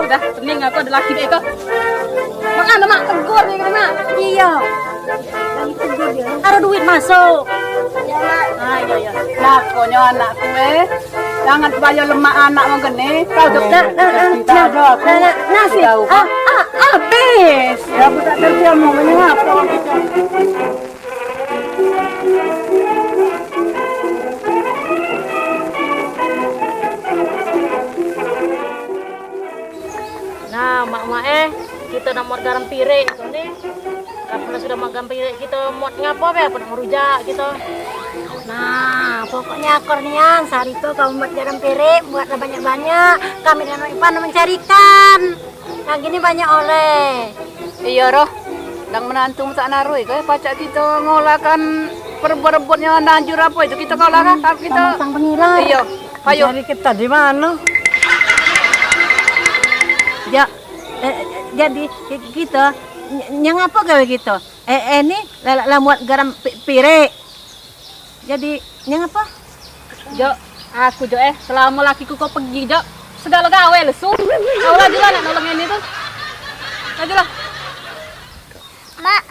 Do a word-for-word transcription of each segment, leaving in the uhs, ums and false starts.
Dah, pening aku ado laki dek ko. Mak, anu, Mak, tegur dio kena, Mak. Iyo. Lagi tegur dio. Ado duit masuk. Iyo, Mak. Ah, iyo, iyo. Makonyo anakku, eh. Jangan bayo lemak anak mau gini. Kau tu. Nah, nah, nah, nah, nah, nah, nasi. Ah, ah, habis. Ya, aku tak kerja mau ngene apa. Nah, mak-mak, eh, kito nak muat garam pirik tu ni. Kapan sudah muat garam pirik, kito muat ngapo be? Apo nak merujak kito? Nah, pokoknyo akor nian, sehari tu kamu buat garam pirik, buatlah banyak-banyak. Kami dan Mak Ipan mencarikan. Nah, gini banyak oleh. Iyo, Roh. Dang menantu tak naroi, kau pacak kito ngolahkan perebut-rebutnyo nanjur apo itu kito ngolahkan, hmm, tapi kito masang pengilat. Iyo, payo. Cari ketan di mano? Ja, eh, jadi ki-, kito ny-, nyang apo gawe kito? Eh, eh, ni la, la, la muat garam pi-, pirik. Jadi, nyang apo? Jok, aku, Jok, eh, selamo lakiku kau pegi, Jok, segalo gawe lesu. Kau lajulah nak nolong ini tu. Lajulah. Mak,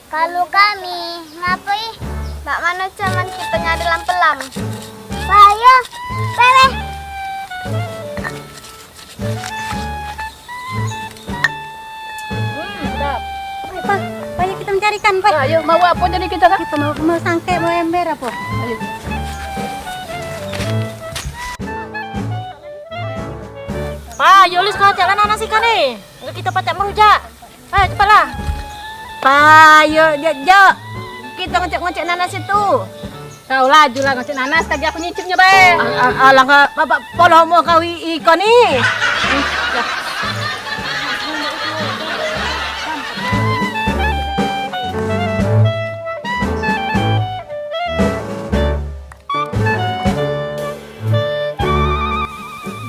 kalu kami ngapoi? Mak mano cuman kito nyari lam-pelam. Payo, peleh. Hmm, sedap. Pai, Pa, payo kito mencarikan, Pai. Nah, ayo, mau apo jadi kito, Kak? Kito mau, mau sangkek, mau ember apo? Ayo. Pa, yo, Lis, kau cak lah nanas ikan ni. Enggak, kito pacak merujak. Ayo, cepatlah. Payo, Jok, Jok. Kito ngecek-ngecek nanas itu. Kau lajulah ngecek nanas, tadi aku nyicipnyo bae. A-, a-, alah, kau, bapak polomo kau i-, iko ni.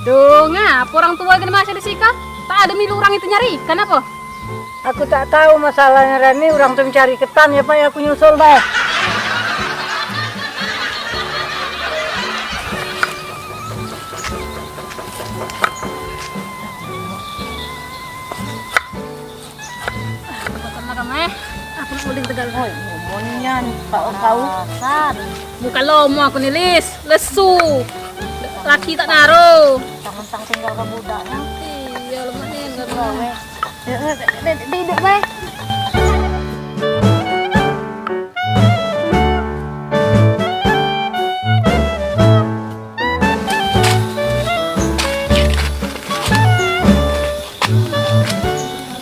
Duh, ngapo orang tua kena masih di sika? Tak ado milu orang itu nyari ikan apo? Aku tak tahu masalahnyo, Rani. Orang tu mencari ketan, ya, Pak, ya, aku nyusul bae. Bosan lah kamu, eh. Aku nak uling tegal. Oi, ngomongnya nih, Pak Okau. Dasar. Bukan lomo aku nih, Lis. Lesu. Laki tak naro. Mentang-mentang tinggal ke budaknya. Iya, lemak nih, enggak. Gawe. Duduk, bae.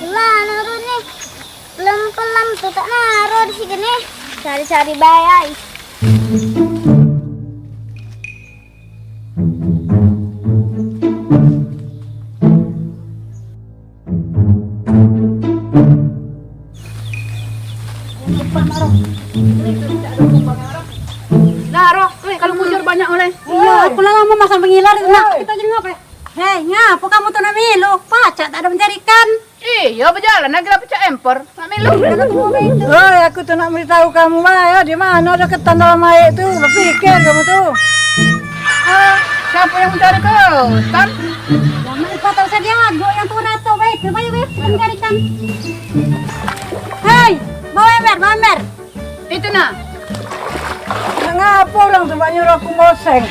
Lah, nurun nih. Pelam-pelam tu tak naro di sini. Cari-cari bae ai. Nah, Roh, weh, kalu bujur banyak oleh. Iya, aku lah lamo masang pengilar itu, nak. Kita jadi ngapo? Hei, ngapo kamu tu nak milu? Pacak tak ado mencari ikan. Iyo, bejalan lagi lah pecak emper. Nak milu. Oi, aku tu nak beritahu kamu, wah, ya, di mano ado ketan dalam air tu? Berpikir kamu tu. Ah, siapo yang mencari ketan? Yang mana kau tahu saja, gua yang tu nato baik. Coba ya, baik, kita mencari ikan. Hei, bawa ember, bawa ember. Itu nah. Nak ngapo orang tu bak nyuruh aku ngoseng?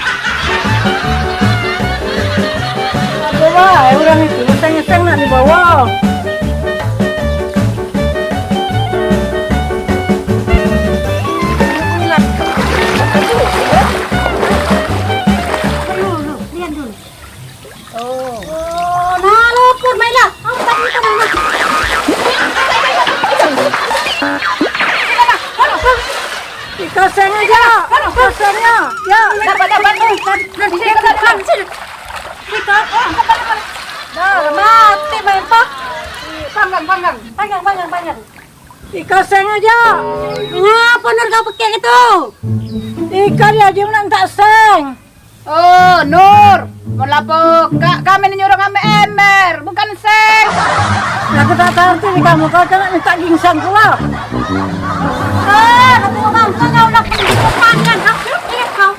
Apo bae orang itu ngoseng-ngoseng nak dibawa. Lihat dulu. Oh. Oh, nah, luput, Mailah. Aku tak bisa, Mailah. Dikoseng aja. Kosengnya. Ya. Dapat, dapat. Sini, sini, sini. Dah, mati, Mailah. Panggang, panggang. Panggang, panggang, panggang. Dikoseng aja. Ngapa nur kau pekek itu? Ikan ya, dia nak tak seng. Oh, Nur, mun lapo kak kami ni nyuruh ngambek ember, bukan seng. Aku tak ngerti ni kamu, kau kena minta ginseng pula. Ah, aku mau bangsa kau nak pergi ke pangan, aku pergi kau.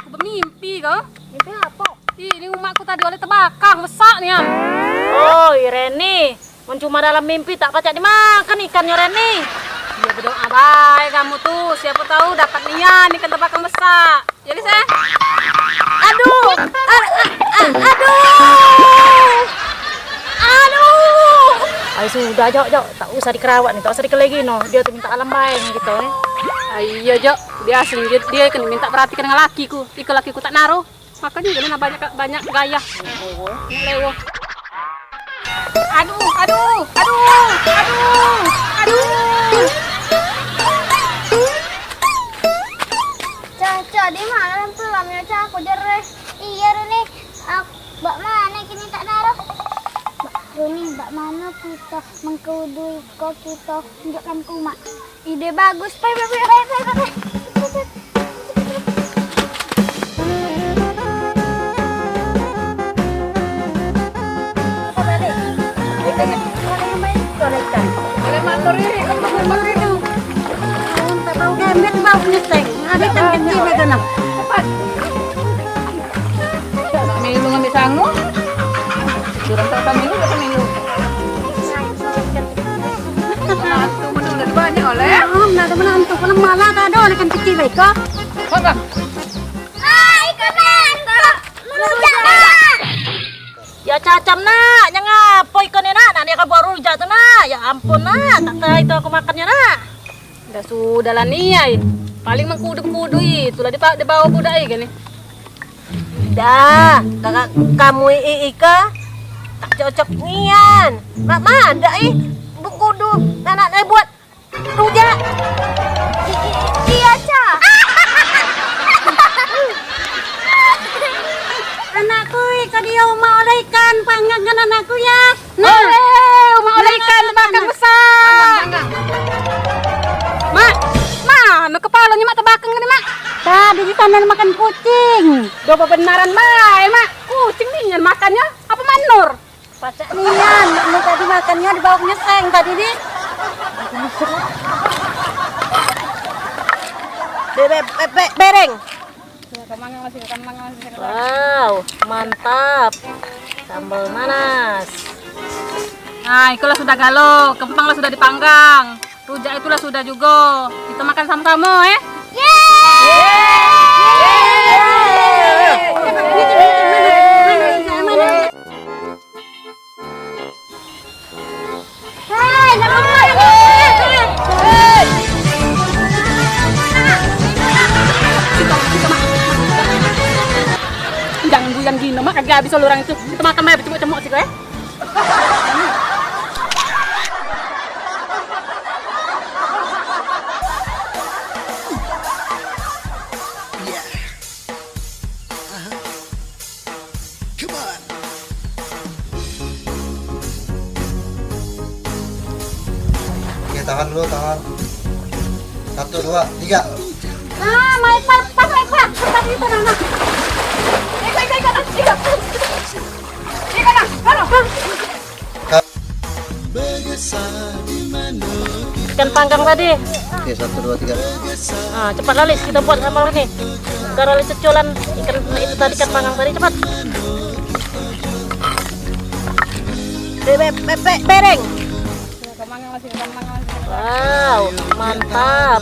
Aku bemimpi kau. Mimpi apo? Ih, ni umakku tadi oleh tebakang, besak nian. Oh, Ireni. Mun cuma dalam mimpi tak pacak dimakan ikannyo, Reni. Ya, bedoa bae kamu tu. Siapo tau dapat nian ikan tebakang besak. Ya, Lis, eh? Aduh. A-, a-, a-, aduh. Aduh. Ai, sudah, Jok, Jok. Tak usah dikerawat ni, tak usah dikelegi no. Dio tu minta alam bae ngan kito ni. Ai, iyo, Jok. Biaso dio, dio kan minta perhatikan dengan lakiku. Iko lakiku tak naruh. Makonyo dio ni banyak, banyak gaya. Lewo. Aduh, aduh, aduh, aduh, aduh. Cak, Cak, di mano lampu lamnyo, Cak? Aku jereh. Iyo, Reni. Ak-, bak mano kini tak naruh? Bak Reni, bak mano kito mengkudu iko kito? Tunjukkan ku, Mak. Ide bagus, pai, pai, pai, pai, pai, pai. Milu ngambil sangu. Curang tak milu, tak milu. Menantu mana udah banyak oleh. Oh, menantu, menantu. Kalau malah tak ada oleh kan kecil baik kok. Bang, bang. Hai, kawan. Kok melunjak, Bang? Ya cacam nak, nyang apo ikan ni nak? Nak dia buat rujak tu nak. Ya ampun nak, tak tahu itu aku makannya nak. Dah sudah lah ni ai. Paling mengkudu-kudu itu lah dipa-, dibawa budak ai kan ni. Dah, kakak kamu i, i, ika tak cocok nian. Mak madak ih, bengkudu anak ai buat rujak. I, i, iya, Cak. Anakku, ika dia uma oleh ikan panggang kan anakku ya. Nah. Oleh, umak oleh ikan tebakan besak. Mak, mano kepalonyo mak tebakan tadi, Mak? Tadi di sana makan kucing. Dah bebenaran bae, Mak. Kucing ni yang makannya apa manur? Pacak nian, mak tadi makannya di bawah nyeseng tadi ni. Be, be, be, be, bereng. Wow, mantap. Sambal manas. Nah, itulah sudah galo, kempang lah sudah dipanggang. Rujak itulah sudah juga. Kita makan sama-sama, eh. Yeay! Jangan guyan gino, Mak. Kagak habis oleh orang itu. Kita makan bae, cemok-cemok sih, eh. Come on. Oke, tahan dulu, tahan. Satu, dua, tiga. Nah, main pas, pas, main pas. Pas itu, nah, nah. Ikut, ikut, ikut, ikut. Ikut, nah, nah, nah. Ikan panggang tadi. Oke, satu, dua, tiga. Nah, cepat lalis kita buat sama ini. Biar lalis cecolan ikan itu tadi, ikan panggang tadi, cepat. Be, be, be, be, bereng. Wow, mantap.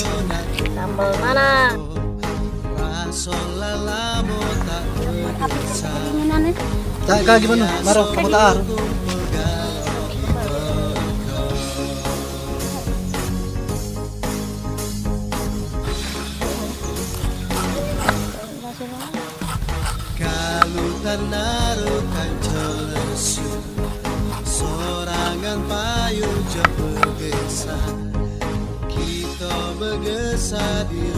Sambal mana? Tak, kau gimana? Marah, kamu tak arah. Kalu tanaru kanco lesu, sorangan payu jo begesa. Kito begesa di